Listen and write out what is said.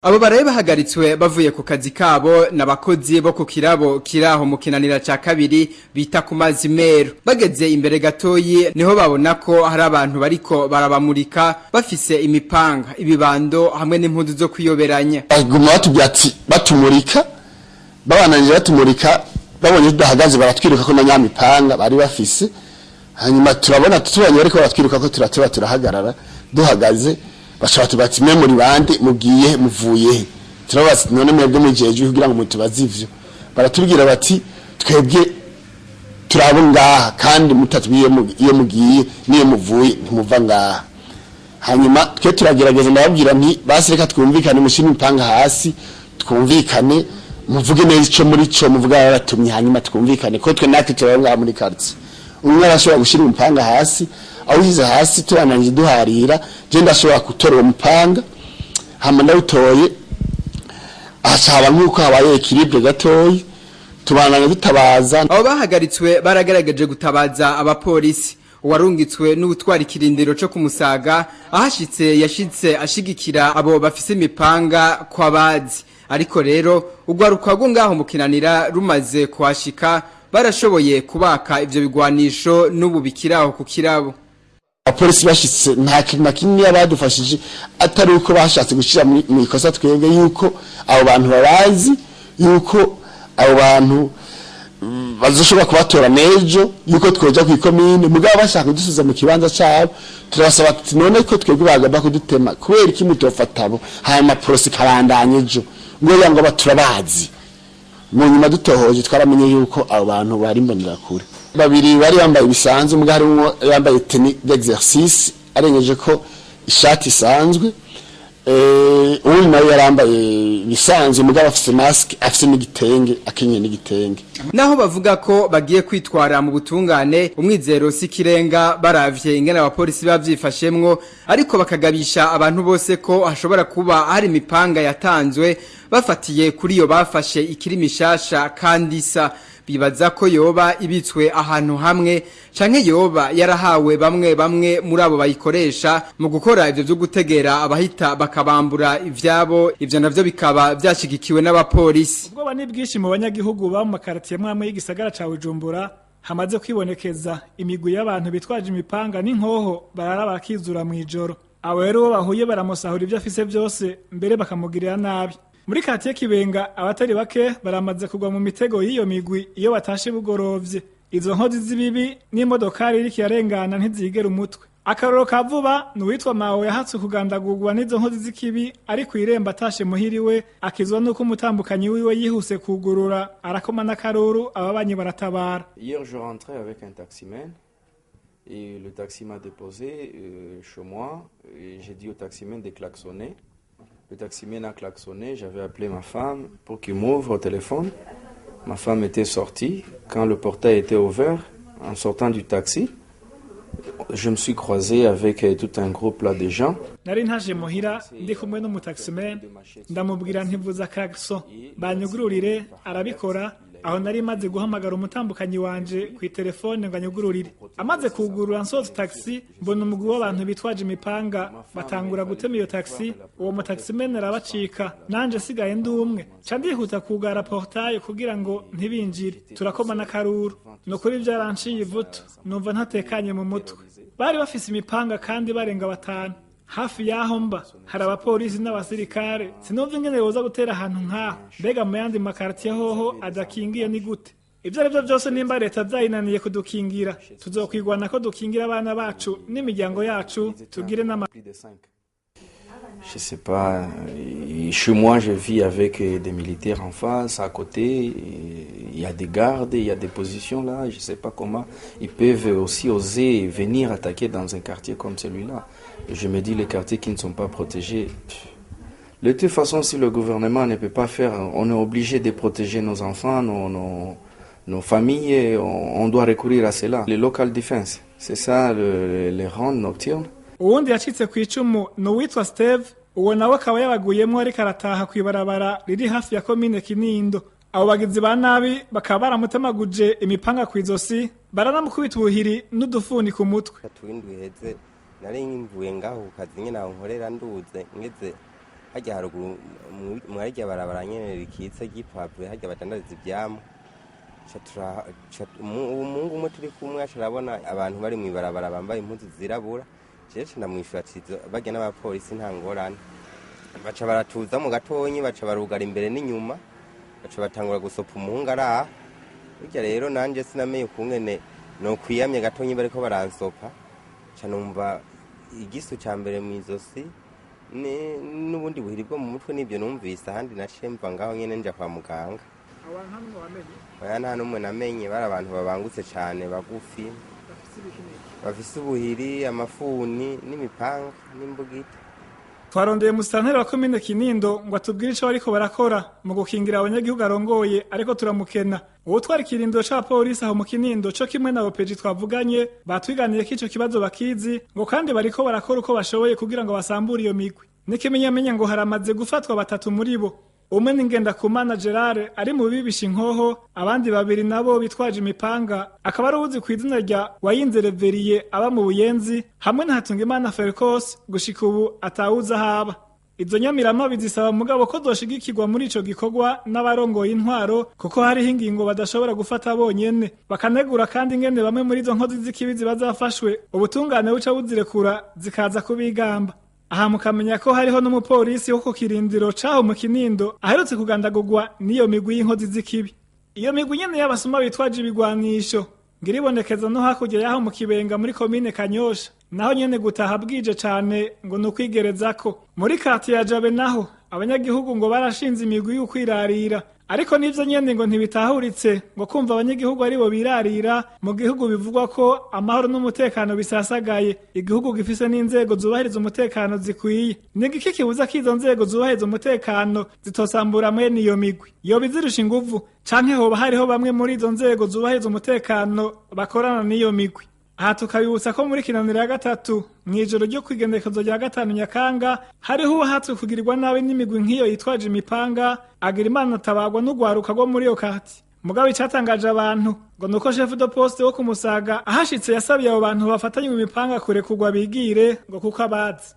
Abo baraye bahagaritswe bavuye ku kazi kabo n'abakozi bo ku kirabo kiraho mu Kinanira ca kabiri bita ku mazi mero. Bageze imbere gatoyi niho babona ko hari abantu bariko barabamurika bafise imipanga, ibibando hamwe n'impuzu zo kwiyoberanya. Baguma batubwira ati batumurika, babananije batumurika, babonye tudahagaze baratwiruka ko na nyamipanga bari bafise. Hanyuma turabona tubonye bariko baratwiruka ko turateba turahagarara, duhagaze baca batubwira mwe muri bande, mugiye muvuye? Turabaza none mwebwe mujejwe kugira ngo mutubaze ivyo? Baratubwira bati twebwe turabo ngaha, kandi mutatubwiye iyo mugiye niyo muvuye ntimuva ngaha. Hanyuma twe turagerageza, ndababwira nti basi reka twumvikane, mushire imipanga hasi twumvikane, muvuge neza ico muri co muvuga baratumye, hanyuma twumvikane ko twe natwe turabo ngaha muri quartier. Umwe arashobora gushira umupanga hasi, awushyize hasi tubananije duharira, je ndashobora gutora uwo mupanga, hama ndawutoye aca haba nk'uko habaye équilibre gatoyi, tubananya dutabaza. Abo bahagaritswe baragaragaje gutabaza abapolisi. Uwarungitswe n'ubutwara ikirindiro co kumusaga ahashitse yashitse ashigikira abo bafise imipanga kw'abazi. Ariko rero urwaruka rwo ngaho mu Kinanira rumaze kuhashika barashoboye kubaka ivyo bigwanisho n'ubu bikiraho ku kirabo. Abapolisi bashitse nta kintu na kimwe badufashije, atari uko bashatse gushira mu ikosa twebwe, yuko abo bantu babazi, yuko abo bantu bazoshobora kubatora n'ejo, yuko twoja kw'ikomine. Mugabo bashaka kudusubiza mu kibanza cabo. Turabasaba tuti none ko twebwe bagomba kudutema, kubera iki mutofata abo, hanyuma procès ikabandanya ejo? Ngo ya ngo baturabazi. Mu nyuma dutohoje twaramenye yuko abo bantu bari imbonerakure babiri bari bambaye ibisanzwe, mbwa harimwo yambaye tenue d'exercice arengeje ko ishati isanzwe, uwundi nawe yarambaye ibisanzwe mugabo afise masque, afise n'igitenge, akenyeye n'igitenge. Naho bavuga ko bagiye kwitwara mu butungane, umwizero si kirenga baravye ingene abapolisi bavyifashemwo, ariko bakagabisha abantu bose ko hashobora kuba hari imipanga yatanzwe bafatiye kuri iyo bafashe ikiri mishasha kandi isa. Bibaza ko yoba ibitswe ahantu hamwe canke yoba yarahawe bamwe bamwe muri abo bayikoresha mu gukora ivyo vyo gutegera abahita bakabambura ivyabo. Ivyo navyo bikaba vyashigikiwe n'abapolisi. Ubwoba ni bwinshi mu banyagihugu ba mu makaratiye amwe y'igisagara ca Bujumbura hamaze kwibonekeza imigwi y'abantu bitwaje imipanga n'inkoho barara bakizura mw'ijoro. Abo rero uwo bahuye baramusahura ibyo afise byose, mbere bakamugirira nabi. Muri quartier Kibenga abatari bake baramaze kugwa mu mitego y'iyo migwi iyo batashe bugorovye. Izo nkozi z'ibibi n'imodokari iriko irarengana ntizigera umutwe. Akarorero ka vuba ni uwitwa Mawo yahatse kugandagurwa n'izo nkozi z'ikibi ari kw'irembo atashe muhiriwe, akizwa n'uko umutambukanyi wiwe yihuse kugurura arakoma n'akaruru, ababanyi baratabara. Hier, je rentrais avec un taximan et le taxi m'a déposé chez moi et j'ai dit au taximan de klaxonner. Le taximan a klaxonné, j'avais appelé ma femme pour qu'il m'ouvre au téléphone. Ma femme était sortie. Quand le portail était ouvert, en sortant du taxi, je me suis croisé avec tout un groupe là de gens. Nari ntaje muhira ndi kumwe n'umutaximan, ndamubwira ntivuza klaxon banyugururire, arabikora. Aho nari maze guhamagara umutambukanyi wanje ku telefone ngo anyugururire. Amaze kugurura nsohotse taxi, mbona umugwi w'abantu bitwaje imipanga batangura gutema iyo taxi. Uwo mutaximan arabacika, nanje sigaye ndi umwe, ca ndihuta kugara portail kugira ngo ntibinjire, turakoma n'akaruru. Ni ukuri vyaranciye ivutu, numva ntatekanye mu mutwe. Bari bafise imipanga kandi barenga batanu. Hafi y'aho mba hari abapolisi n'abasirikare, sinumva ingene boza gutera ahantu nk'aho. Mbega mu yandi makartier hoho adakingiye ni gute? Ibyo ari byo byose, nimba leta vyayinaniye kudukingira, tuzokwigwana ko dukingira abana bacu n'imiryango yacu, tugire n'ama Plus de cinq. Je sais pas. Et chez moi, je vis avec des militaires en face, à côté. Il y a des gardes, il y a des positions là. Je sais pas comment ils peuvent aussi oser venir attaquer dans un quartier comme celui-là. Et je me dis, les quartiers qui ne sont pas protégés, pff. De toute façon, si le gouvernement ne peut pas faire, on est obligé de protéger nos enfants, nos familles, et on doit recourir à cela. Les local defense, c'est ça, les rondes nocturnes. Uwundi yacitse ku icumu ni uwitwa Steve. Uwo nawe akaba yabaguyemo ariko arataha kw'ibarabara riri hafi ya komine Kinindo. Abo bagizi ba nabi bakaba baramutemaguje imipanga kw'izosi, baranamukubita ubuhiri n'udufuni ku mutwe. Tatu w'indwi iheze nari mvuye ngaho ku kazi nyine aho nkorera, nduze ngeze Hajya haruguru mwarijya barabara nyene rikitse ry'ipave, hajya badandariza ivyamwa. Umuhungu umwe turi kumwe aca arabona abantu bari mw'ibarabara bambaye impuzu zirabura. Jewe ca ndamwishura ati barya n'abapolisi, nta ngorane. Baca baratuza mu gatonyi, baca barugara imbere n'inyuma, baca batangura gusopa umuhungu araha. Burya rero nanje sinamenye ukungene nokwiyamye gatonyi bariko baransopa, ca numva igisu ca mbere mw'izosi n'ubundi buhiri bwo mu mutwe, nibyo numvise. Ahandi naciye mva ngaho nyene nja kwa muganga. Abantu nta n'umwe wamenye? Oya, nta n'umwe namenye. Bari abantu babangutse cane, bagufi, Bafise ibiki n'iki? Bafise ubuhiri, amafuni n'imipanga n'imbugita. Twarondeye musitanteri wa komine Kinindo ngo atubwire ico bariko barakora mu gukingira abanyagihugu arongoye, ariko turamukena. Uwutwara ikirindiro c'abapolisi aho mu Kinindo co kimwe na OPG twavuganye batwiganiye ko ico kibazo bakizi, ngo kandi bariko barakora uko bashoboye kugira ngo basambure iyo migwi. N'ikimenyamenya ngo haramaze gufatwa batatu muri bo. Umwe ni Ngendakumana Gerard ari mu bibisha inkoho, abandi babiri nabo bitwaje imipanga akaba ari uwuzi ku izina rya Wayinze Reveriye aba mu Buyenzi, hamwe na Hatungimana Fercos gushika ubu atawuzi ahaba. Izo nyamiramabi zisaba mugabo ko zoshigikirwa muri ico gikorwa n'abarongoye intwaro, kuko hariho ingingo badashobora gufata bonyene. Bakanegura kandi ingene bamwe muri izo nkozi z'ikibi ziba zafashwe, ubutungane buca buzirekura zikaza kubigamba. Aha mukamenya ko hariho n'umupolisi wo ku kirindiro caho mu Kinindo aherutse kugandagurwa n'iyo migwi y'inkozi z'ikibi. Iyo migwi nyene y'abasuma bitwaje ibigwanisho ngiribonekeza no hakurya y'aho mu Kibenga muri komine Kanyosha. Naho nyene gutaha bwije cane ngo ni ukwigerezako. Muri quartier ya Jabe naho abanyagihugu ngo barashinze imigwi y'ukwirarira, ariko n'ivyo nyene ngo ntibitahuritse, ngo kumva abanyagihugu aribo birarira mu gihugu bivugwa ko amahoro n'umutekano bisasagaye, igihugu gifise n'inzego zubahiriza umutekano zikwiye. Ni igiki kibuza ko izo nzego zubahiriza umutekano zitosambura mwene iyo migwi yoba izirusha inguvu, canke hoba hariho bamwe muri izo nzego zubahiriza umutekano bakorana n'iyo migwi? Aha tukabibutsa ko muri Kinanira ya gatatu, mw'ijoro ryo kwigendekezo rya 5 Nyakanga, hariho uwahatswe kugirirwa nabi n'imigwi nk'iyo yitwaje imipanga, agira Imana atabagwa n'ugwaruka rwo muri iyo kati. Mugabo icatangaje abantu ngo nuko chef de poste wo kumusaga ahashitse yasabiye abo bantu bafatanywe imipanga kurekurwa bigire, ngo kuko abazi.